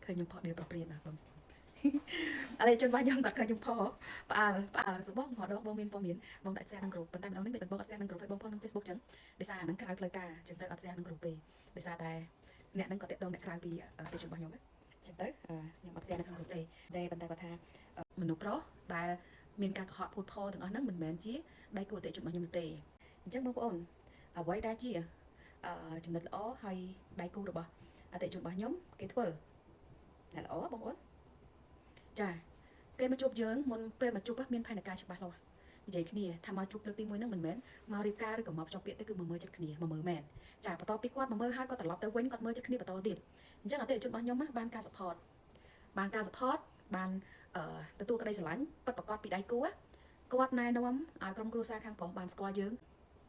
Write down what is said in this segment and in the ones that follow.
ឃើញខ្ញុំផុសដៀលប្រព្រៀនណាបងអរិយជនរបស់ខ្ញុំគាត់ឃើញខ្ញុំផុសផ្អើលផ្អើលសបងរដងបងមានព័ត៌មានបងដាក់ share ក្នុងក្រុមប៉ុន្តែម្ដងនេះមិនបងអត់ share ក្នុងក្រុមហើយបងផុសក្នុង Facebook ចឹងដោយសារហ្នឹងក្រៅផ្លូវការចឹងទៅអត់ share ក្នុងក្រុមទេដោយសារតែអ្នកហ្នឹងក៏តាក់ទងអ្នកក្រៅពីអតិថិជនរបស់ខ្ញុំចឹងទៅខ្ញុំអត់ share នៅក្នុងក្រុមទេតែប៉ុន្តែគាត់ថាមនុស្សប្រុសដែលមានការកុហកភូតផលទាំងអស់ហ្នឹងមិនមែនជាដៃគូអតិថិជនរបស់ខ្ញុំទេអញ្ចឹងបងប្អូនអ្វីដែលជាចំណុចល្អហើយដៃគូរបស់អតិថិជនរបស់ខ្ញុំគេធ្វើអ្នកល្អបងប្អូនចាគេមកជួបយើងមុនពេលមកជួបមានផែនការច្បាស់លាស់និយាយគ្នាថាមកជួបលើកទី1ហ្នឹងមិនមែនមករៀបការឬក៏មកភ្ជាប់ពាក្យទេគឺមកមើលចិត្តគ្នាមកមើលមែនចាបន្ទាប់ពីគាត់មកមើលហើយគាត់ត្រឡប់ទៅវិញគាត់មើលចិត្តគ្នាបន្តទៀតអញ្ចឹងអតិថិជនរបស់ខ្ញុំបានការ support បានការ support បានអឺទទួលក្តីស្រឡាញ់ពិតប្រាកដពីដៃគូគាត់ណែនាំឲ្យក្រុមគ្រួសារខាងប្រុសបានស្គាល់យើង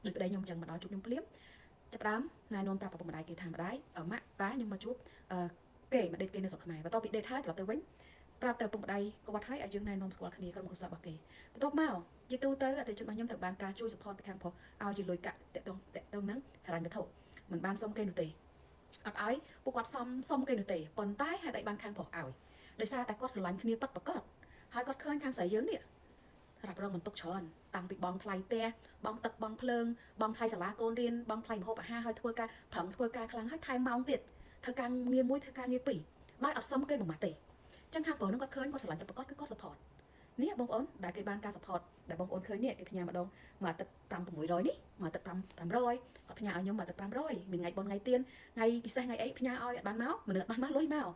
ដូចប្តីខ្ញុំអញ្ចឹងមកដល់ជួបខ្ញុំភ្លាមចាប់ផ្ដើមណែនាំប្រាប់ឪពុកម្ដាយគេថាម្ដាយម៉ាក់ប៉ាខ្ញុំមកជួបគេមក date គេនៅស្រុកខ្មែរបន្ទាប់ពី date ហើយត្រឡប់ទៅវិញប្រាប់ទៅឪពុកម្ដាយគាត់ហើយឲ្យយើងណែនាំស្គាល់គ្នាក្រុមគ្រួសាររបស់គេបន្ទាប់មកជាទូទៅអតិថិជនរបស់ខ្ញុំត្រូវបានការជួយ support ពីខាងប្រុសឲ្យជាលុយកាក់តាក់ទងតាក់ទងនឹងហិរញ្ញវត្ថុមិនបានសុំគេនោះទេអត់ឲ្យពួកគាត់សុំសុំគេនោះទេប៉ុន្តែហេតុអីបានខាងប្រុសឲ្យដោយសារតែគាត់ស្រឡាញ់គ្នាពិតប្រាកដហើយគាត់ឃើញខាងស្រីយើងនេះរ៉ាប់រងបន្ទុកច្រើនតាំងពីបងថ្លៃផ្ទះបងទឹកបងភ្លើងបងថ្លៃសាលាកូនរៀនបងថ្លៃម្ហូបអាហារហើយធ្វើការប្រឹងធ្វើការខ្លាំងហើយថែមម៉ោងទៀតធ្វើការងារមួយធ្វើការងារពីរដោយអត់សុំគេមួយម៉ាត់ទេអញ្ចឹងខាងប្រុសហ្នឹងគាត់ឃើញគាត់ស្រឡាញ់ពិតប្រាកដគឺគាត់ support នេះបងប្អូនដែលគេបានការ support ដែលបងប្អូនឃើញនេះគេផ្ញើម្ដងមួយអាទិត្យ5 600នេះមួយអាទិត្យ5 500គាត់ផ្ញើឲ្យខ្ញុំមួយអាទិត្យ500មានថ្ងៃបុណ្យថ្ងៃទៀនថ្ងៃពិសេសថ្ងៃអីផ្ញើឲ្យអត់បានមកមនុស្សអត់បានមកលុយមក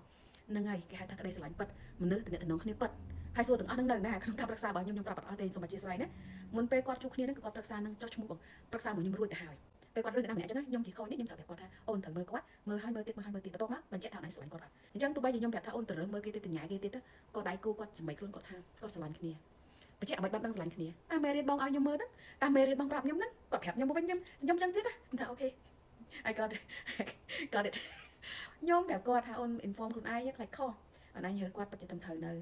ហ្នឹងហើយគេហៅថាក្តីស្រឡាញ់ពិតមនុស្សទំនាក់ទំនងគ្នាពិតហើយសួរទាំងអស់ហ្នឹងនៅណាក្នុងការប្រឹក្សារបស់ខ្ញុំខ្ញុំប្រាប់អត់អស់ទេសូមអធិស្ឋានណាមុនពេលគាត់ជួបគ្នាហ្នឹងគឺគាត់ប្រឹក្សានឹងចុះឈ្មោះបងប្រឹក្សាមួយខ្ញុំរួចទៅហើយពេលគាត់រឿងអ្នកណាម្នាក់អញ្ចឹងខ្ញុំជាខូចនេះខ្ញុំត្រូវប្រាប់គាត់ថាអូនត្រូវមើលគាត់មើលហើយមើលទៀតមើលហើយមើលទៀតបន្ទាប់មកបញ្ជាក់ថាអូនឯងស្រឡាញ់គាត់អត់អញ្ចឹងទោះបីជាខ្ញុំប្រាប់ថាអូនត្រូវមើលគេទៀតតញ៉ាគេទៀតក៏ដៃគូគាត់សម្បៃខ្លួនគាត់ថាគាត់ស្រឡាញ់គ្នាបញ្ជាក់ឲ្យបានដឹងស្រឡាញ់គ្នាតាមមេរៀនបងឲ្យខ្ញុំមើលហ្នឹងតាមមេរៀនបងប្រាប់ខ្ញុំហ្នឹងគាត់ប្រាប់ខ្ញុំមកវិញខ្ញុំខ្ញុំចឹងទៀតណាខ្ញុំថា okay, I got it, got it. ខ្ញុំប្រាប់គាត់ថាអូន inform ខ្លួនឯងខ្លាចខុសអូនឯងរើគាត់ពិតជាត្រឹមត្រូវនៅ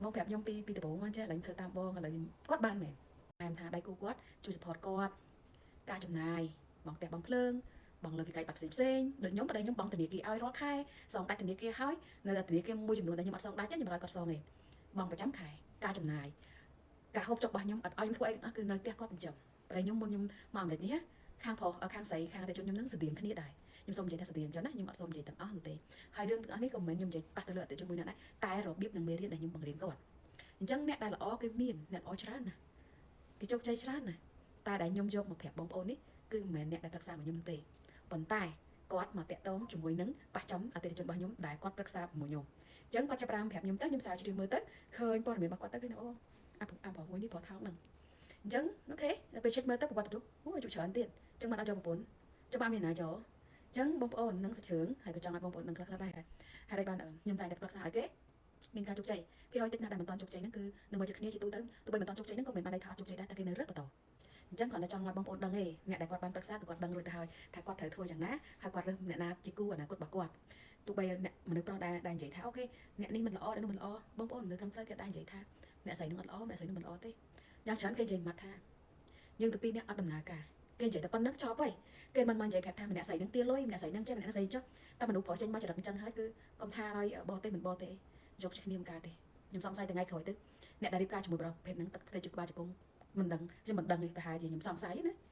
បងប្រាប់ខ្ញុំពីពីដំបូងមកចេះឥឡូវធ្វើតាមបងឥឡូវគាត់បានមែនតែថាដៃគូគាត់ជួយ support គាត់ការចំណាយបងផ្ទះបងភ្លើងបងលើវិក័យប័ត្រផ្សេងផ្សេងដូចខ្ញុំប្តីខ្ញុំបងធនាគារឲ្យរាល់ខែសងដាច់ធនាគារហើយនៅតែធនាគារមួយចំនួនដែលខ្ញុំអត់សងដាច់ទេខ្ញុំឲ្យគាត់សងទេបងប្រចាំខែការចំណាយការហូបចុករបស់ខ្ញុំអត់ឲ្យខ្ញុំធ្វើអីទាំងអស់គឺនៅផ្ទះគាត់ចិញ្ចឹមប្តីខ្ញុំមុនខ្ញុំមកអាមេរិកនេះខាងប្រុសខាងស្រីខាងអតិថិជនខ្ញុំនឹងស្តៀងគ្នាដែរខ្ញុំសូមនិយាយថាស្តៀងចឹងណាខ្ញុំអត់សូមនិយាយទាំងអស់នោះទេហើយរឿងទាំងអស់នេះក៏មិនមែនខ្ញុំនិយាយប៉ះទៅលើអតិថិជនមួយណាដែរតែរបៀបនិងមេរៀនដែលខ្ញុំបង្រៀនគាត់អញ្ចឹងអ្នកដែលល្អគេមានអ្នកល្អច្រើនណាស់គេជោគជ័យច្រើនណាស់តែដែលខ្ញុំយកមកប្រាប់បងប្អូននេះគឺមិនមែនអ្នកដែលប្រឹក្សាមកខ្ញុំនោះទេប៉ុន្តែគាត់មកតាក់ទងជាមួយនឹងប៉ះចំអតិថិជនរបស់ខ្ញុំដែលគាត់ប្រឹក្សាជាមួយខ្ញុំអញ្ចឹងគាត់ចាប់ផ្ដើមប្រាប់ខ្ញុំទៅខ្ញុំស្រាវជ្រាវមើលទៅឃើញព័ត៌មានរបស់គាត់ទៅឃើញអូអាអាប្រុសមួយនេះប្រុសថោកហ្នឹងអញ្ចឹង okay ដល់ពេល check មើលទៅប្រវត្តិរូបអូអាយុច្រើនទៀតអញ្ចឹងបានអត់យកប្រពន្ធចាំបានមានណាយកអញ្ចឹងបងប្អូននឹងសាច់រឿងហើយក៏ចង់ឲ្យបងប្អូននឹងខ្លះៗដែរហើយបានខ្ញុំតែងតែប្រឹក្សាឲ្យគេមានការជោគជ័យភាគរយតិចណាស់ដែលមិនទាន់ជោគជ័យហ្នឹងគឺនៅមើលចិត្តគ្នាជាទូទៅទោះបីមិនទាន់ជោគជ័យហ្នឹងក៏មិនបានន័យថាអត់ជោគជ័យដែរតែគេនៅរើសបន្តអញ្ចឹងគ្រាន់តែចង់ឲ្យបងប្អូនដឹងទេអ្នកដែលគាត់បានប្រឹក្សាគឺគាត់ដឹងរួចទៅហើយថាគាត់ត្រូវធ្វើយ៉ាងណាហើយគាត់រើសអ្នកណាជាគូអនាគតរបស់គាត់ទោះបីអ្នកមនុស្សប្រុសដែលដែលនិយាយថា okay អ្នកនេះមិនល្អអ្នកនោះមិនល្អបងប្អូនមនុស្សត្រឹមត្រូវគេដែរនិយាយថាអ្នកស្រីនោះអត់ល្អអ្នកស្រីនោះមិនល្អទេយ៉ាងច្រើនគេនិយាយម៉ាត់ថាយើងទៅពីរអ្នកអត់ដំណើរការគេនិយាយតែប៉ុណ្្នឹងចប់ហើយគេមិនមកនិយាយប្រាប់ថាម្នាក់ស្រីនឹងទាលុយម្នាក់ស្រីនឹងចេះម្នាក់ស្រីចុះតែមនុស្សប្រុសចេញមកចរិតអញ្ចឹងហើយគឺកុំថាឲ្យបោះទេមិនបោះទេយកគ្នាមិនកើតទេខ្ញុំសង្ស័យថ្ងៃក្រោយទៅអ្នកដែលរៀបការជាមួយប្រុសភេទហ្នឹងទឹកផ្ទៃជុតក្បាលជង្គង់មិនដឹងខ្ញុំមិនដឹងទេប្រហែលជាខ្ញុំសង្ស័យណា។